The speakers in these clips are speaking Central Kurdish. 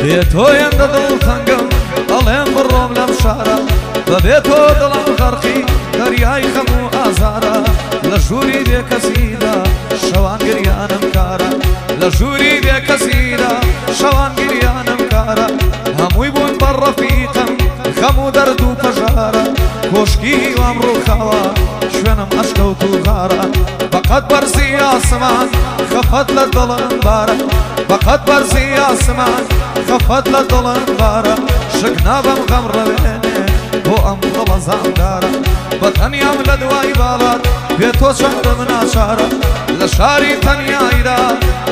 بێ تۆ هێندە دڵتەنگم ئەڵێم بڕۆم لەم شارە، بەبێ تۆ دڵم غەرقی دەریای خەم و ئازارە. لە ژووری بێکەسیدا شەوان گریانم کارە، لە ژووری بێکەسیدا شەوان گریانم کارە. هەمووی بوون بە ڕەفیقم خەم و دەرد و پەژارە، کۆشکی هیوام ڕووخاوە شوێنم ئەشکەوت و غارە. بەقەد بەرزی ئاسمان خەفەت لە دڵم بارە، بەقەد بەرزی ئاسمان خەفەت لە دڵم بارە. شک نابەم غەم ڕەوێنێ بۆ ئەم دڵە زامدارە، بە تەنیام لە دوای باڵات بێ تۆ چارم ناچارە. لە شاری تەنیاییدا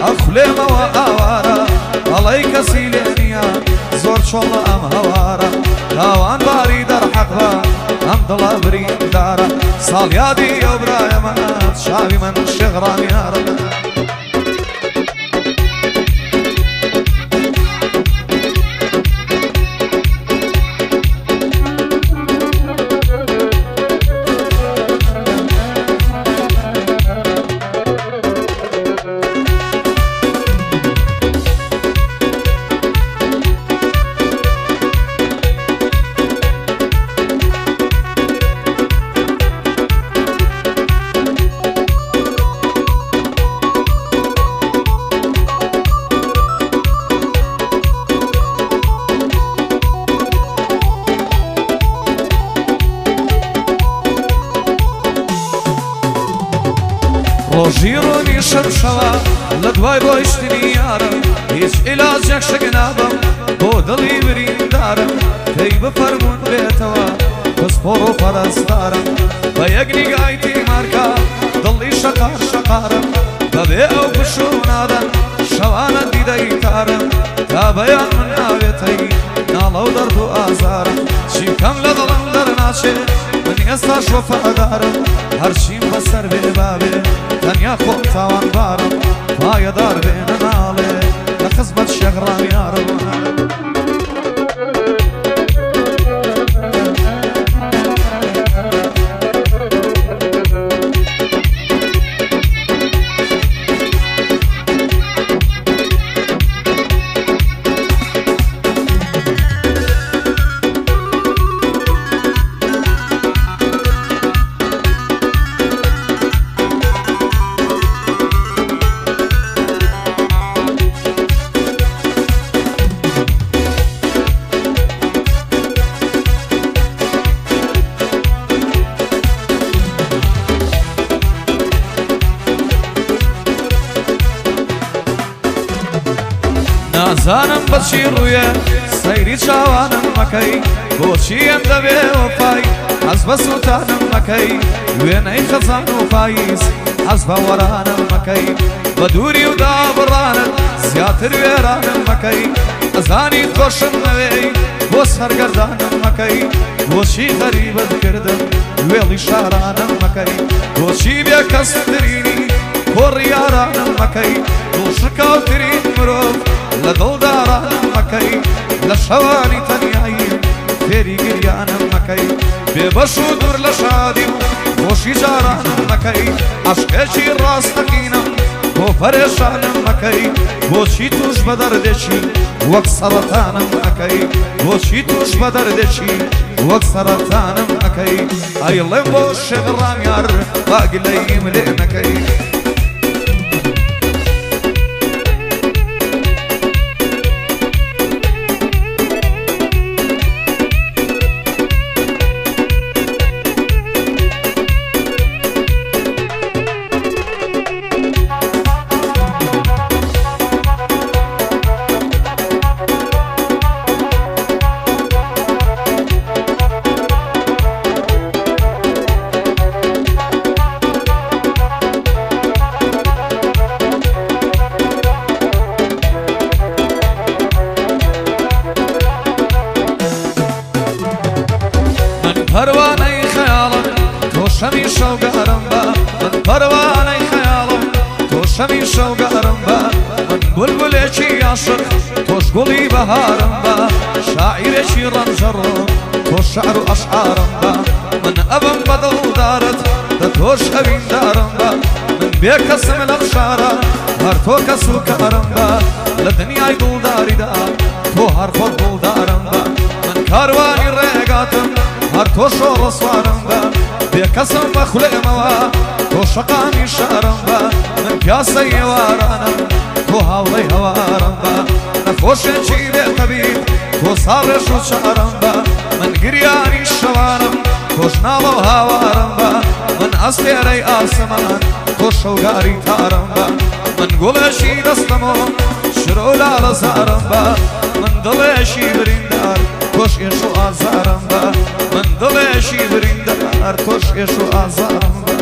ئەخولێمەوە ئاوارە، ئەڵێی کەسی لێ نییە زۆر چۆڵە ئەم هەوارە. تاوان باری دەرحەق بە ئەم دڵە بریندارە، ساڵیادی ئەو برایەمە چاوی من شێخ ڕامیارە. ڕۆژی ڕۆنی شەمشەوە لە دوای ڕۆیشتنی یارم، هیچ عیلاجێک شک نابم بۆ دڵی بریندارم. پێی بفەرموون بێتەوە پسپۆڕ و پەرستارم، بە یەک نیگای تیمارکە دڵی شەقار شەقارم. بەبێ ئەو پشوو نادەن شەوانە دیدەی تارم، تا بەیان من ئاوێتەی ناڵە و دەرد و ئازارم. چی بکەم لە دڵم دەرناچێ من ئێستاش وەفادارم، هەرچیم بەسەر بێ بابێ تەنیا خۆم تاوانبارم. پایەدار بێ نەناڵێ لە خزمەت شێخ ڕامیارم. نازانم بەچی ڕوویە سەیری چاوانم مەکەی، بۆچی ئەندە بێ وەفای حەز بە سووتانم مەکەی. وێنەی خەزان و پاییز حەز بە وەرانم مەکەی، بە دووری و دابڕانت زیاتر وێرانم مەکەی. ئەزانی خۆشم نەوێی بۆ سەرگەردانم مەکەی، بۆچی غەریبت کردم وێڵی شارانم مەکەی. بۆچی بێکەسترینی کۆڕی یارانم مەکەی، دڵشکاوترین مرۆڤ لە دڵدارانم مەکەی. لە شەوانی تەنیایی فێری گریانم مەکەی، بێبەش و دوور لە شادی و خۆشی جارانم مەکەی. عەشقێکی ڕاستەقینم بۆ پەرێشانم مەکەی، بۆچی تووش بە دەردێکی وەک سەرەتانم ئەکەی، بۆچی تووش بە دەردێکی وەک سەرەتانم ئەکەی. ئەیڵێم بۆ شێخ ڕامیار با گلەییم لێ نەکەی. من پەروانەی خەیاڵم تۆ شەمی شەوگارم بە، من پەروانەی خەیاڵم تۆ شەمی شەوگارم بە. من بولبولێکی عاشق تۆش گوڵی بەهارم بە، شاعیرێکی ڕەنجەڕۆ تۆ شعر و ئەشعارم بە. من ئەبم بە دڵدارت دە تۆش ئەویندارم بە، من بێکەسم لەم شارە هەر تۆ کەس و کارم بە. لە دنیای دڵداریدا تۆ هەر خۆت دڵدارم بە. من کاروانی ڕێگاتم، هەر تۆ شۆڕەسوارم بە. بێکەسم بەخولێمەوە، تۆ شەقامی شارم بە. من پیاسەی ئێوارانم، تۆ هاوڕێی هەوارم بە. نەخۆشێکی بێ تەبیب، تۆ ساڕێژ و چارم بە. من گریانی شەوانم، تۆش ناڵە و هاوارم بە. من ئەستێرەی ئاسمان، تۆ شەوگاری تارم بە. من گوڵێکی دەستەمۆ، چرۆ و لالە زارم بە. من دڵێکی بریندار، تۆش ئێش و ئازارم بە. من دڵێکی بریندار، تۆش ئێش و ئازارم بە.